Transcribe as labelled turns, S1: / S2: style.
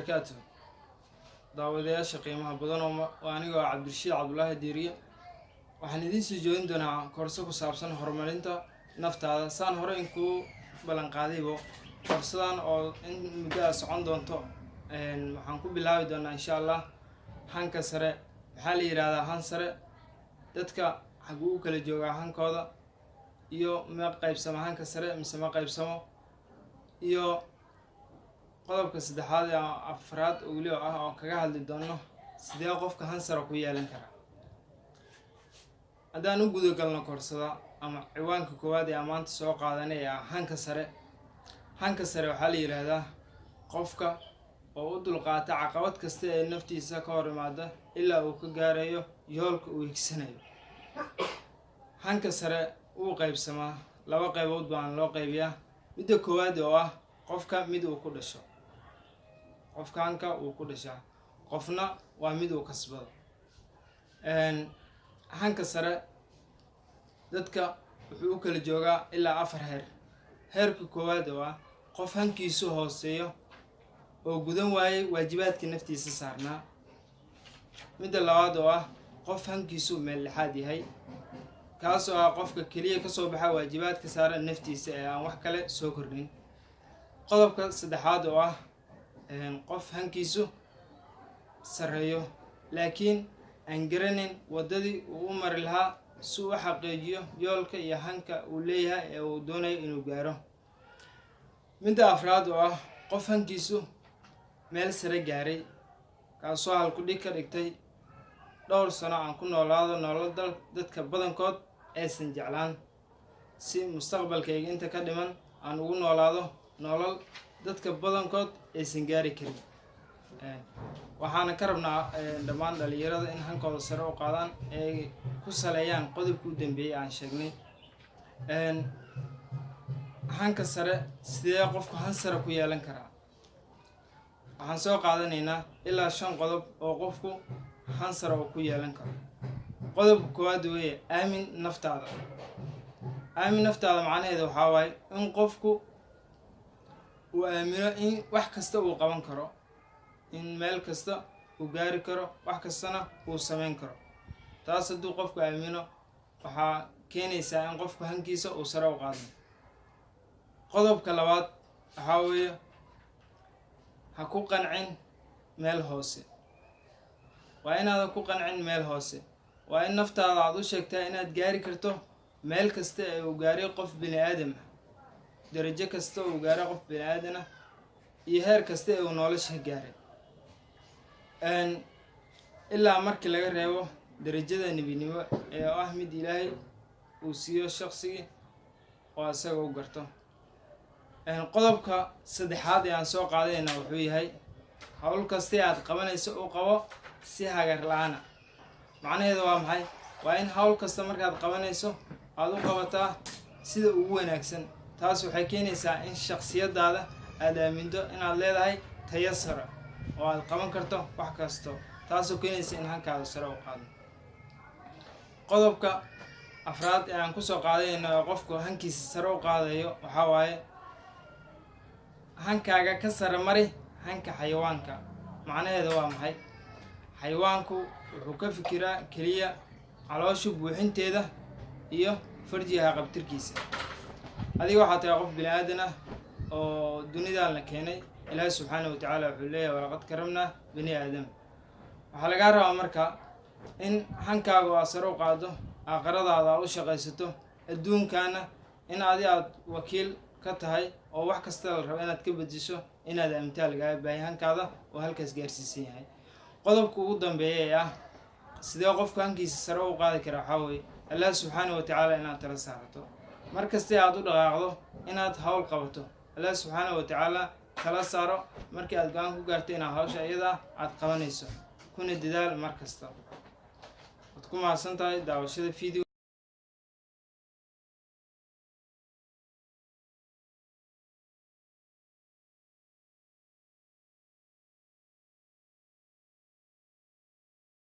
S1: Wabarakaatu. Daawadayaasha qiimaha badan, oo waa anigoo Cabdirashiid Cabdulaahi Diiriye. Waxaan idiin soo jeedin doonaa koorso ku saabsan horumarinta naftaada. Saan hore inkuu ballanqaadaybo, koorsadan oo in muddo a socon doonto, waxaan ku bilaabi doonaa, insha Allah, hanka sare. Maxaa la yidhahdaa han sare? Dadka xaguu u kala joogaa hankooda? Iyo ma qaybsamo hanka sare mise ma qaybsamo? Iyo qodobka saddexaad ee afraad oo weliba ah oo kaga hadli doono, sidee qofka han sare ku yeelan karaa? Haddaan u guda galno koorsada ama ciwaanka koowaad ee amaanta soo qaadanay ee ah hanka sare. Hanka sare waxaa la yidhaahdaa qofka oo u dulqaata caqabad kasta ee naftiisa ka hor imaada ilaa uu ka gaarayo yoolka uu higsanayo. Hanka sare wuu qaybsamaa, laba qaybood baan loo qaybiyaa. Midda koowaad oo ah qofka mid uu ku dhasho, qofka hanka wuu ku dhashaa, qofna waa mid uu kasbado. Hanka sare dadka wuxuu u kala joogaa ilaa afar heer. Heerka koowaad oo ah qof hankiisu hooseeyo oo gudan waayey waajibaadka naftiisa saarnaa. Midda labaad oo ah qof hankiisu meel dhexaad yahay, kaasoo ah qofka keliya kasoo baxa waajibaadka saaran naftiisa ee aan wax kale soo kordhin. Qodobka saddexaad oo ah qof hankiisu sarreeyo laakiin aan garanin waddadii uu u mari lahaa si uu u xaqiijiyo yoolka iyo hanka uu leeyahay ee uu doonayo inuu gaaro. Midda afraad oo ah qof hankiisu meel sare gaaray, kaasoo halkudhig ka dhigtay dhowr sano aan ku noolaado nolol dadka badankood aysan jeclaan, si mustaqbalkayga inta ka dhiman aan ugu noolaado nolol dadka badankood aysan gaari karin. Waxaana ka rabnaa dhammaan dhalinyarada in hankooda sare u qaadaan, ay ku saleeyaan qodobka u dambeeyey aan sheegnay. Hanka sare, sidee qofku han sare ku yeelan karaa? Waxaan soo qaadanaynaa ilaa shan qodob oo qofku han sare uu ku yeelan karo. Qodobka koowaad weeye aamin naftaada. Aamin naftaada macnaheeda waxaa waaye in qofku uu aamino in wax kasta uu qaban karo, in meel kasta uu gaari karo, wax kastana uu sameyn karo. Taas hadduu qofku aamino, waxaa keenaysaa in qofku hankiisa uu sare u qaadmo. Qodobka labaad waxaa weeye ha ku qancin meel hoose. Waa inaadan ku qancin meel hoose. Waa in naftaada aad u sheegtaa inaad gaari karto meel kasta ee uu gaaray qof bini aadam ah, darajo kasta uu gaaray qof bini aadan ah iyo heer kasta ee uu nolosha gaaray, ilaa markii laga reebo darajada nebinimo ee ah mid Ilaahay uu siiyo shaqsigii oo isaga u garto. Qodobka saddexaad ee aan soo qaadayna wuxuu yahay hawl kastee aad qabanayso u qabo si hagar la-aana. Macnaheedu waa maxay? Waa in hawl kasta markaad qabanayso aada u qabataa sida ugu wanaagsan. Taas waxay keenaysaa in shaksiyadaada aada aaminto inaad leedahay tayo sare oo aad qaban karto wax kasto, taasoo keenaysa in hankaada sare u qaado. Qodobka afraad ee aan kusoo qaadayno ee qofku hankiisa sare u qaadayo waxaa waaye hankaaga ka sare mari hanka xayawaanka. Macnaheeda waa maxay? Xayawaanku wuxuu ka fikiraa keliya caloosha buuxinteeda iyo farjiga qabtirkiisa. Adiga waxaa tahay qof bini aadan ah oo dunidan la keenay. Ilaahi subxaana wa tacaala wuxuu leeyahay: "Walaqad karamnaa bani aadam." Waxaa lagaa rabaa marka in hankaaga oo aad sare u qaado, aakhiradaada aad u shaqaysato, adduunkana in adi aad wakiil ka tahay oo wax kasta la rabo inaad ka bedesho, inaad aamintaa lagaaga baahay hankaada oo halkaas gaarsiisan yahay. Qodobka ugu dambeeya ee ah sidee qofku hankiisa sare u qaadi karaa waxaa weeye Allah subxaana wa tacaala inaad tala saarato. Mar kastee aad u dhaqaaqdo inaad hawl qabato, Allah subxaana wa tacaala tala saaro. Markii aad go-aan ku gaarto inaad hawsha iyada aad qabanayso, kuna dadaal mar kasta. Waad ku mahadsan tahay daawashada video.